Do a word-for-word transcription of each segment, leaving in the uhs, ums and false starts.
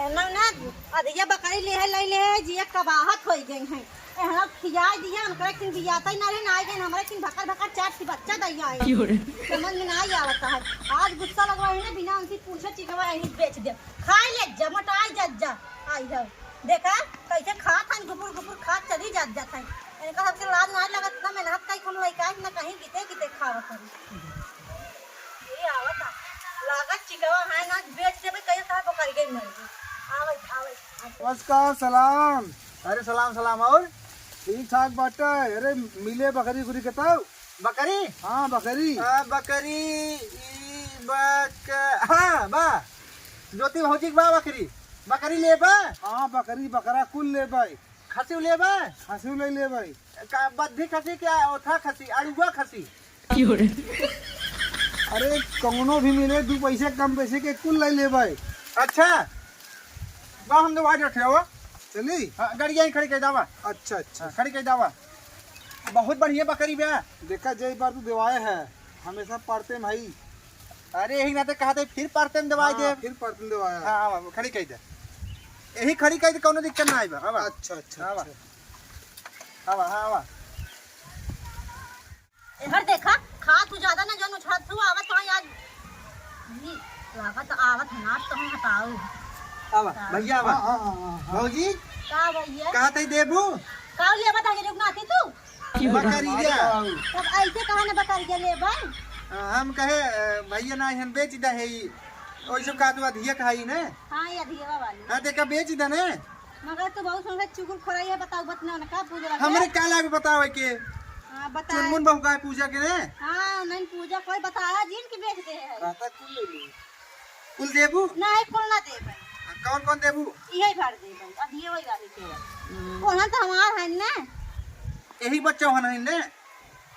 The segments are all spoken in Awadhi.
ना, ना, अधिया बकरी ले है, ले ले है, जिया कबाहत होई गई है। ए, हम खियाई दिया, उनकरे किन बियाता ही ना रहे, ना आई गए, हमरे किन भकर भकर चार सी बच्चा दैया है। क्यों रे? समझ में ना ही आवता है। आज गुस्सा लगवा है ना, बिना उनसे पूछे चिकवा यही बेच दे। खाई ले जा, मोटाई जा, जा। आई है। देखा, कैसे खात हन, गुपुर गुपुर खात चली जात जात हन। इनका सबके लाज ना लगत, ना मेहनत कई, हम लइका ना कहीं गीते गीते खावत हन। ये आवत है। लागत चिकवा है ना, बेच देबे, कहियो साहब पकड़ गई मर गई। आवत, आवत। नमस्कार, सलाम। अरे सलाम, सलाम। और? ठीक ठाक बाटे। अरे मिले बकरी उकरी के तब? बकरी? हाँ, बकरी। आ, बकरी, ई बक-, हाँ, बा। ज्योति भौजी के बा बकरी। बकरी लेबा? हाँ, बकरी, बकरा कुल लेबै। खसी लेबा? खसी ले लेबै। का बद्धी खसी, क्या ओथा खसी, अड़ुआ खसी? अरे, कौनो भी मिले, दू पैसे कम पैसे के कुल ले लेबै। अच्छा, बा हम दवाई रखे हो। चली? हाँ, गाड़ी यहीं खड़ी कर दावा। अच्छा, अच्छा। हाँ, खड़ी कर दावा। बहुत बढ़िया बकरी बा। देखा, जे बार तू देवाए है, हमेशा पढ़ते में भाई। अरे, यही नाते कहा थे, फिर पढ़ते में दवाई हाँ, दे। फिर पढ़ते में दवाया। हाँ, हाँ, खड़ी कर दे। यही खड़ी कर दे, कौनो दिक्कत ना आई बा। आवा। अच्छा, अच्छा, आवा। अच्छा। आवा, हाँ, आवा। एहर देखा, खा तू ज्यादा ना जौन उछड़त तू आवत तो यार। ई लागत आवत नाच तो हम हटाऊ। आवा, का? भैया आवा। हाँ, हाँ, हाँ, हाँ, हाँ। भौजी, का भैया? कहा तई देबू? का लेबा ताके रुक ना आती तू? बकरिया। तब ऐसे कहा ना बकरिया लेबा? हाँ, हम कहे, अ, भैया ना हम बेच दे है ई। ओइसे का तू अधिया खाई ने? हाँ, ये अधिया वाली। हाँ, देखा बेच दे ने। मगर तू बहुत सुन के चुगल खोराई है, बताऊ बत ना, ना का पूजा लगे? हमरे का लागे बतावे के? हाँ, बताए। चुनमुन बहू का है पूजा के ने? हाँ, नहीं पूजा कोई बताया जिन की बेच दे है। कहता कुल ले ली। कुल देबू? नहीं, कुल ना देबे। कौन कौन देबू? यही भर देबे। अब ये वही वाली के। हम्म। ओहन तो हमार है ना। यही बच्चा होना है ने?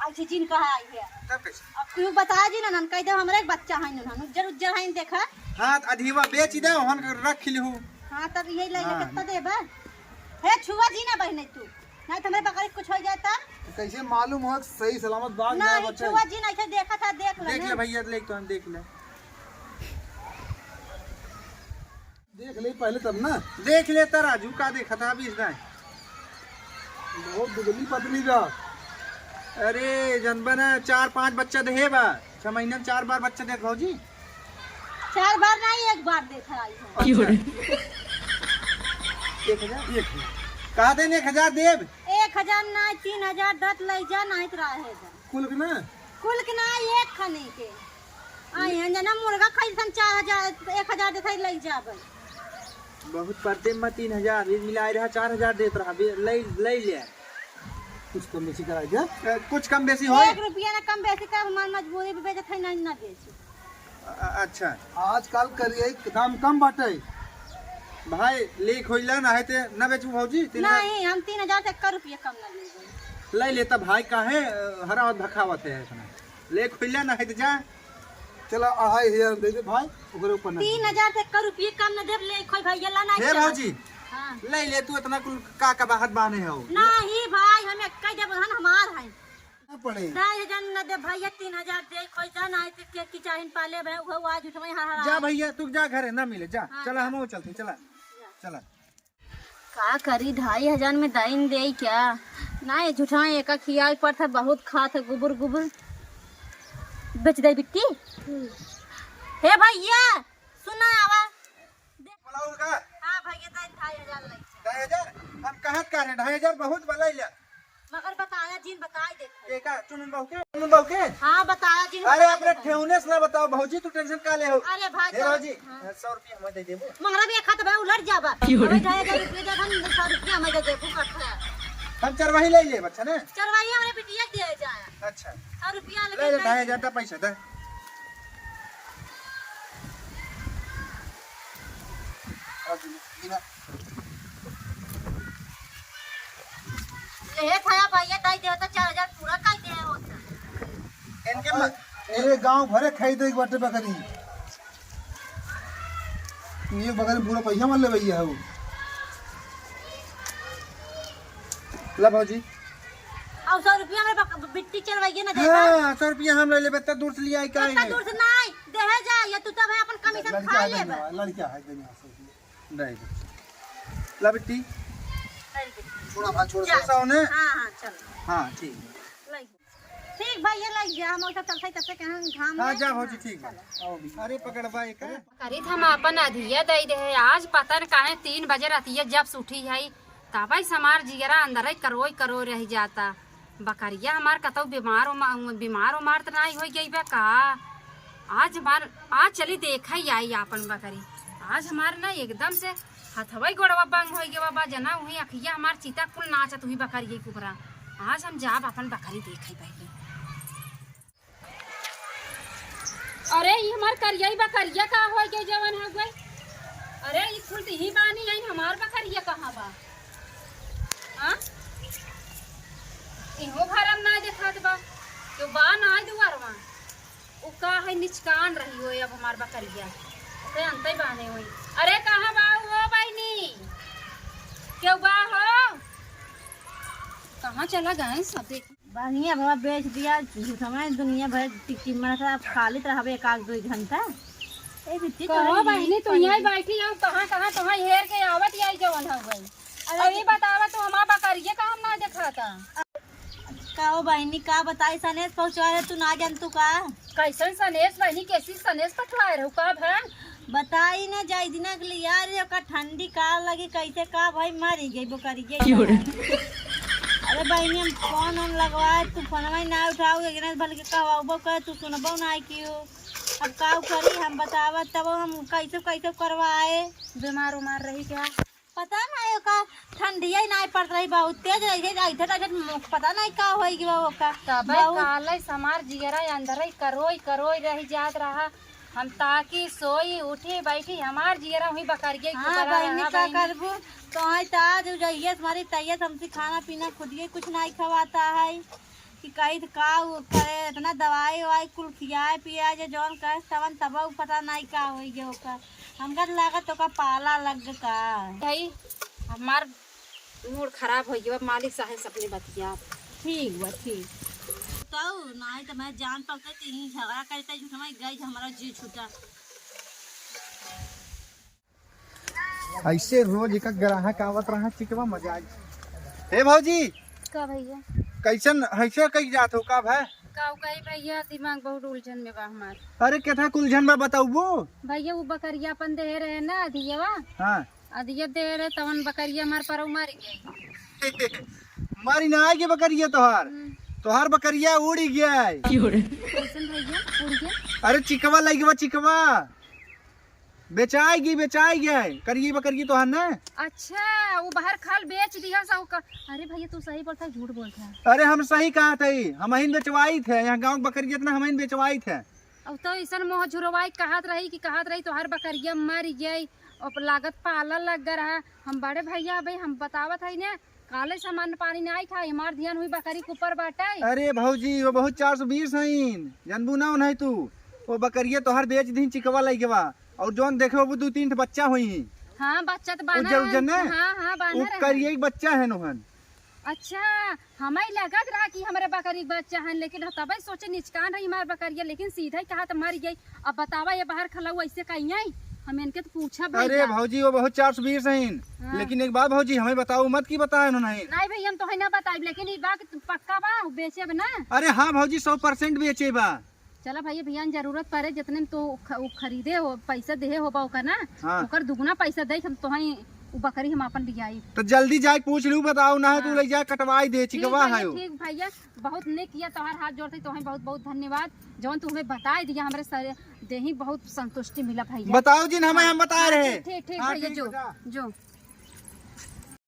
ऐसे जिन कहा आई है। तब कैसे? अब क्यों बताया जी ना, नन कह दे हमरे एक बच्चा है ना, उज्जर उज्जर है, देखा। हाँ, तो अधिवा बेच दे, ओहन के रख लिहू। हाँ, तब यही ले हाँ। कितना देबे? हे छुआ जी ना बहने तू। नहीं तो हमरे बकरी कुछ हो जाए तब? तो कैसे मालूम हो सही सलामत बाग ना नहीं, बच्चा? छुआ जी नहीं, ऐसे देखा था, देख ले देख ना। ले भैया, ले तो हम देख ले। देख ले पहले तब ना। देख ले त राजू, का देखा था अभी इसमें? बहुत दुबली पतली बा। अरे जनबा ना, चार पांच बच्चा देहे बा, छह महीना में चार बार बच्चा देत भौजी। चार बार नहीं, एक बार देत है आई है। अच्छा। एक हजार? एक हजार। कहा देन एक हजार देब? एक हजार ना, तीन हजार दत लई जा, नहीं तो रहे जा। कुल के ना? कुल के ना, एक खने के। आई हैं जना मुर्गा खाई सन चार हजार, एक हजार देते लई जाबे। बहुत पड़ते में तीन हजार, ये मिलाए रहा चार हजार देत रहा, बे-, लई, लई ले। कुछ कम बेसी कराई दे। ए, कुछ कम बेसी होई? एक रुपया ना कम बेसी कर, हमार मजबूरी भी बेचत है, नहीं ना बेची। अ-, अ-, अच्छा। आजकल करिए दाम कम बाटे। भाई, लेख होइला ना है ते ना बेचू भौजी, तीन हजार। नहीं, हम तीन हजार से एक रुपया कम ना लेबे। ले लेता भाई, काहे, अ, हरावत भखावत है इतना? लेख होइला ना है ते जा। चला, अढ़ाई हजार दे दे भाई, ओकरे ऊपर ना तीन हजार से एक रुपया कम ना देब, लेख होई भैया ला ना हे चला। भौजी, हाँ। ले ले तू इतना कुल का का बाहर बांधे हो? नहीं भाई, हम एक कह देबे हन हमार है। ना पड़े। ढाई हजार न दे भैया, तीन हजार दे, कोई जा ना है, के, के की चाहिन पाले बे, वो आज उठवे, हाँ, हाँ। जा भैया, तू जा घरे, ना मिले, जा। हाँ, चला, जा। हम चलते, चला। जा। चला। का करी, ढाई हजार में दाइन दे क्या? ना, ये झूठा एका खियाल पर था, बहुत खात है, गुबुर, गुबुर। बेच दे बिट्टी। हम्म। हे भैया, सुना आवा। बोला उनका। हाँ भैया, दाइन ढाई हजार लग जाए। ढाई हजार? हम कहत का रहे, ढाई हजार बहुत बा, ले ले। मगर बताया जिन, बताई देत है। के का? चुनमुन बहू के? चुनमुन बहू के? हाँ, बताया जिन, अरे, बताई अपने देत है। ठेहुने से ना बताओ, भौजी, तू tension का ले हो? अरे भाई, हे तो भौजी, हाँ। सौ रुपया हमें दे देबो। मंगरा भी एक हाथ भाई उलट जाबा। क्यों रे? अबे ढाई हजार रुपया दे, हम सौ रुपया हमें दे देबो, कट है। हम चरवाही ले लेब, अच्छा ना? चरवाही हमरे बिटिया के दिया जाए। अच्छा। सौ रुपया ले लेके ले, जाए। ढाई हजार का पैसा दे। अब बिना, बिना। ये थाया भैया, दाई देवता चार हजार पूरा काई दे होता। इनके म-, ए गांव भरे खाई दे बाटे बकरी। ये बकरी पूरा पैसा मार ले भैया हो। ला भौजी। और सौ रुपया में बक-, बिट्टी चलवाइए ना, देखा। हाँ, सौ रुपया हम ले लेबे, इतना दूर से लिया आई काहे इतना नहीं? दूर से नहीं, देहे जा, ये तू तब है अपन commission लड़का खा है लेबे। गंजा, लड़का है गंजा, सौ रुपया। नहीं। ला बिट्टी। छोड़ा, हाँ, छोड़ दे। हाँ, हाँ, चल। हाँ, ठीक है। ठीक भैया, लग गया, हम ओइसा चलते चलते कहाँ घाम हाँ, में। जा भौजी, ठीक है। आओ भी। अरे, पकड़वा एक। करीत हम आपन अधिया दई दे है। आज पता न काहे तीन बजे रतिया जब से उठी है, तबई से हमार जियरा अंदरई करोई करोई रह जाता। बकरिया हमार कतौ बीमार उमा-, बीमार उमार त नाई होइ गई बा का? आज हमार, आज चली देखा ही आई आपन बकरी। आज हमार ना एकदम से हथवई गोड़वा बंग होइ गवा बा, जना हुई अखिया हमार चिता कुल नाचत हुई बकरिया के ऊपरा। आज हम जाब आपन बकरी देखा ही पहले। अरे, ई हमार करिया, ई बकरिया का होइ गई जवन हो गई? अरे, ई कुल त ही बानी, आई हमार बकरिया कहाँ बा? हाँ? इहो घर में ना देखात बा। केहू बा ना दुआरवा। उ का है निचकान रही होई अब हमार बकरिया। ओके अंते बाने होई। अरे, कहाँ बा हो बहिनी? केहू बा हो? कहाँ चला गए सब देख। बढ़िया भवा बेच दिया, झूठ हमारे दुनिया भर टिकटिक मारत रहा, अब खाली त रहबे एक आध दो घंटा। ए बिट्टी, कहो तोहरे बहिनी, ई तू यहीं पनीर बैठी हो, कहाँ, कहाँ, कहाँ हेर के आवत आई जवन हो गई। अरे अरे बतावा, तू हमार बकरिया का हम ना देखाता? का हो बहिनी, का बताई, सनेस पहुँचवा रहे, तू ना जान तू का? कैसन सनेस बहिनी, कैसी सनेस पठवाए रहू का भन? बताई ना, जाई दिना के लिए यार, ओकर ठंडी का लगी, कैसे का भाई, मरी गई बकरी के। क्यों रे? अरे बहिनी, हम फोन ओन लगवाए, तू फोनवा ही ना उठाऊ, एकरा से भल के कहवाबो करे, तू सुनबो ना कियो। अब का करी, हम बतावत तब हम कैसे कैसे करवाए। बीमार उमार रही क्या? पता ना, ओका ठंडिया ही ना पड़त रही, बहुत तेज रही, ऐसे ऐसे पता नहीं का होई गवा ओका। तबे बहुत काले हमार जियरा अंदर ही करोई करोई रह जात रहा। हम ताकी सोई, उठी, बैठी, हमार जियरा हुई बकरिया के हाँ ऊपर बहिनी, रहा का बहिनी। करबू? तो आई तो आज उ जइयस हमारी तैयस हमसे खाना पीना खुदिए कुछ नहीं खवाता है। कि कही तो का उ करे, इतना दवाई ववाई कुल खियाए पियाए जे जौन कहे तवन तब उ पता नहीं का होई गया ओका। हमका तो लागत ओका पाला लग का। भाई, हमार मूड खराब हो गया, मालिक साहब से अपने बतिया। ठीक बा, ठीक। तो नहीं तो मैं जान पाते कि यहीं झगड़ा करते, झूठ में गई हमारा जी छूटा। ऐसे रोज एक ग्राहक आवत रहा, चिकवा मजा आई। हे भौजी, का भैया? कैसन, ऐसे कही जात हो का भाई? का कही भैया, दिमाग बहुत उलझन में बा हमार। अरे केथा कुलझन बा बताउबो? भैया वो बकरिया अपन देहे रहे ना अधियवा। हाँ। अधिया देहे रहे तवन बकरिया हमार परौ मारी गई। मारी ना आएगी बकरिया तोहार। हम्म। तोहार बकरिया उड़ी गया है। कैसन भैया उड़ गया? अरे चिकवा लग गया चिकवा। बेचाई गई, बेचाई गया है। करिए बकरिया तोहार ना। अच्छा, वो बाहर खाल बेच दिया सा का? अरे भैया तू सही बोलता है, झूठ बोलता है? अरे हम सही कहा थे, हम ही बेचवाई थे, यहाँ गाँव बकरिया इतना हम ही बेचवाई थे। अब तो ऐसन मोह झुरवाई कहत रही कि कहत रही तोहार बकरिया मर गई, अब लागत पाला लग गया रहा। हम बड़े भैया भाई हम बतावत है ने, काले सामान पानी नहीं खाई, हमार ध्यान हुई बकरी के ऊपर बाटे। अरे भौजी, वो बहुत चार सौ बीस हईन, जानबू ना उन्हें तू। वो बकरिया तोहार बेच दीन चिकवा लइकवा, और जौन देखे वो दू तीन ठे बच्चा हुई। हाँ, बच्चा तो बाना उज्जर उज्जर है। ना? हाँ, हाँ, बाना वो रहे। करिए एक बच्चा है नोहन। अच्छा, हमें लगत रहा कि हमरे बकरी के बच्चा है, लेकिन तबे सोचे निचकान रही हमार बकरिया, लेकिन सीधा ही कहा तो मर गई। अब बतावा ये बाहर खलऊ ऐसे कहीं आई, हम इनके तो पूछा अरे भैया। भौजी, वो बहुत चार सौ बीस हईन, हाँ। लेकिन एक बात भौजी, हमें बताओ मत कि बताए उन्होंने। नहीं भैया, हम तो है ना बताइब, लेकिन ई बा कि तू पक्का बा, उ बेचेब ना? अरे हाँ भौजी, सौ परसेंट बेचे बा। चला भैया, भैया न जरूरत पड़े, जितने में तो ख-, उ खरीदे हो, पैसा देहे हो बा ओकर ना, हाँ। ओकर दुगुना पैसा दे, हम तोहई उ बकरी हम आपन लियाई। तो जल्दी जाए पूछ लू, बताओ ना है तू हाँ। ले जाए कटवाई दे, ठीक चिकवा भैया, है वो। ठीक भैया, बहुत नेक किया, तोहार हाथ जोड़ते तोहई बहुत बहुत धन्यवाद, जौन तू हमें बताए दिया, हमरे सर देही बहुत संतुष्टि मिला भैया। बताओ जिन हमें, हाँ। हम बताए हाँ, रहे। ठीक, ठीक, ठीक हाँ, भैया, ठीक जो, बता। जो।